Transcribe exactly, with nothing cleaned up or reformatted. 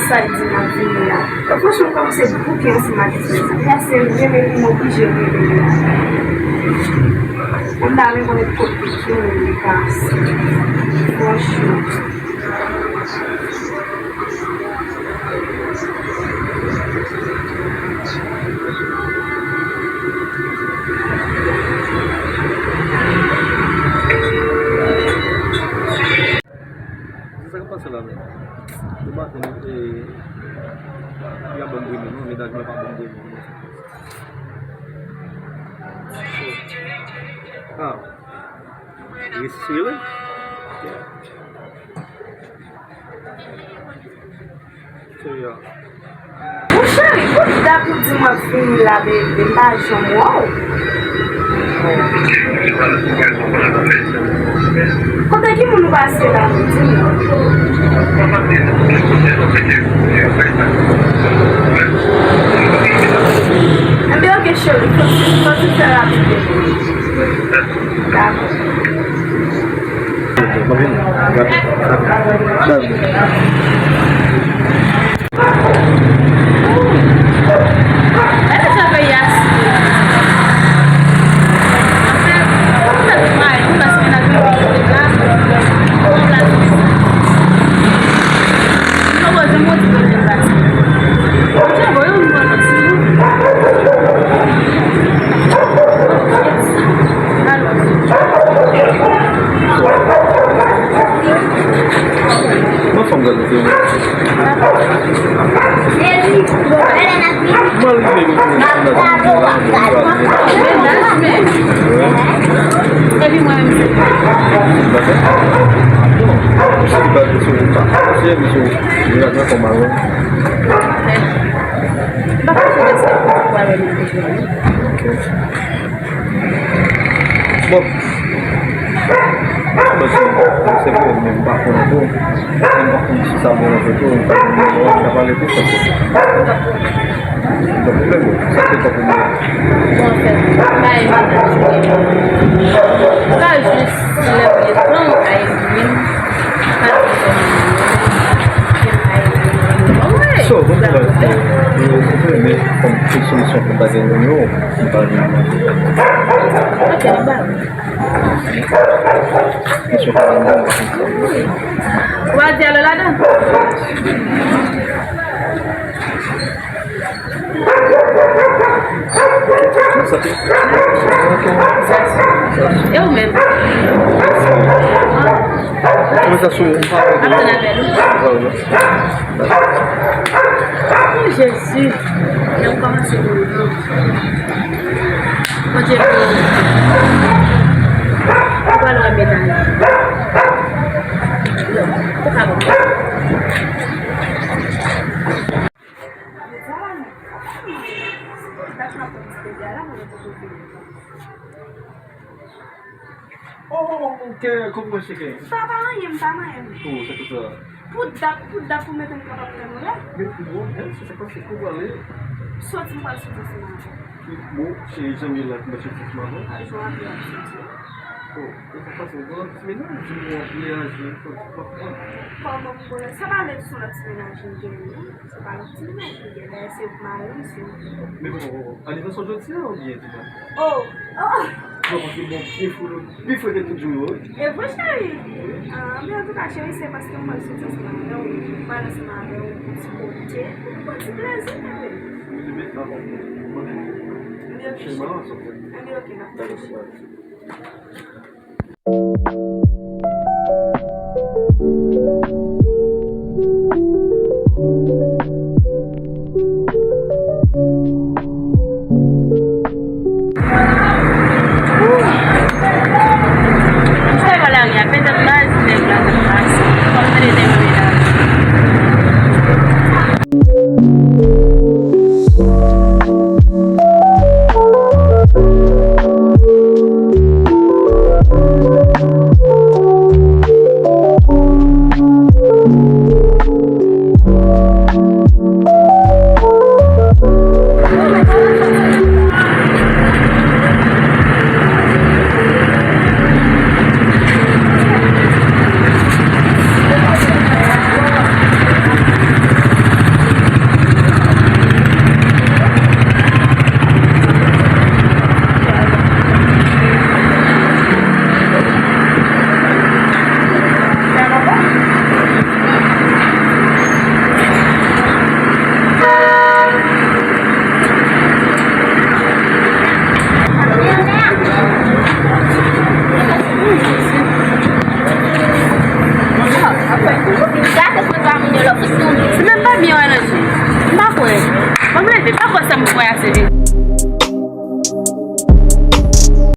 Sa l di m ap vini la. Franchman, m kòmanse bouke ansanm ak ti mesye sa. Pase m rele li, m oblije rele li. Mwen pa menm konnen kot li ye, men li pase. Franchman. Se sa k ap pase la menm. Bon maten, e, y ap ban m grenn non, medaj mwen pa ban m grenn non. Ah. Resi wi. Sérieux. Mon cheri, pou dat ou di m ap vini la, bebe, m pa janm wè w. Kote ki moun ou pase la, di m? Enben, oke, cheri, fò, fò ti fè rapid. Dakò. Mwen vini. Rapid, rapid. Gade jan peyi a sere. Anfen, ou fè tout mari, ou fè se menaj mwen ki rete la, ou pran plas li. Ou pa bezwen mwen di kote l pase. Ou te voye yon bon nòt sou li. Mwen fanm gade film. Mwen rive retounen sou Nadine la, mwen gade. Epi mwen menm se. Dakò. Bon, se ki bal sou pa. Se yon sou. Mwen gade kòman. Mwen pa konn si se pou wè nou jwenn. Ok. Bon. Mwen se, se vre, men m pa konn tou. Men m pa konn si sa bon nan tou, m pa konn, m pa pale tou sa. M pa pwoblèm, sa se pa pou mwen. Bon, fè, bay, pa jis lè ou ye tan, ou ka ye vini. So, bon travay. Yo, se vre, men kòm tout solisyon pou bagay nou yo, m pa vin. Ok, bye. Kesyon pa vin bon. Ou a di alo ladan? E ou menm? Kòman sa sou? Aprann avè nou. Oh, Jezi. Lè m kòmanse pou ou. Bondye beni. Ou pral wè medam. Ou ka bon. Oh, ok, kòman cheke? Sa pa anyen, m pa manyen. Oh, se pou sa. Pou dat, pou dat pou mete m kapab tann ou la. Men pou mwen, men se pa se kou prale. Soti, m pral soti ansanm avè w. Bon, e janm ye la pou mwen soti ansanm avè w. A, jan w ap ye ap soti. Oh, e sa pase, ou gen yon ti menaj, ou ap reyaji, fò di pa. Kòman pou mwen? Sa pa vle di se yon lòt ti menaj m genyen, non. Se pa lòt ti menaj li gen, dayè se mari m, se. Men bon, bon, bon. Anivèsè w jodi a oubyen dimanch? Oh! Oh! Non, paske bon, pi fou, pi fou de tout jou yo, wi. E vre, cheri? Ah, men antouka, cheri, se paske m pral soti ansanm avè w, m pral ansanm avè w pou ti kote, pou ti plezi, bebe. Wi, men, dakò. Anben, ok, cheri. Anben, ok, n ap pale, cheri.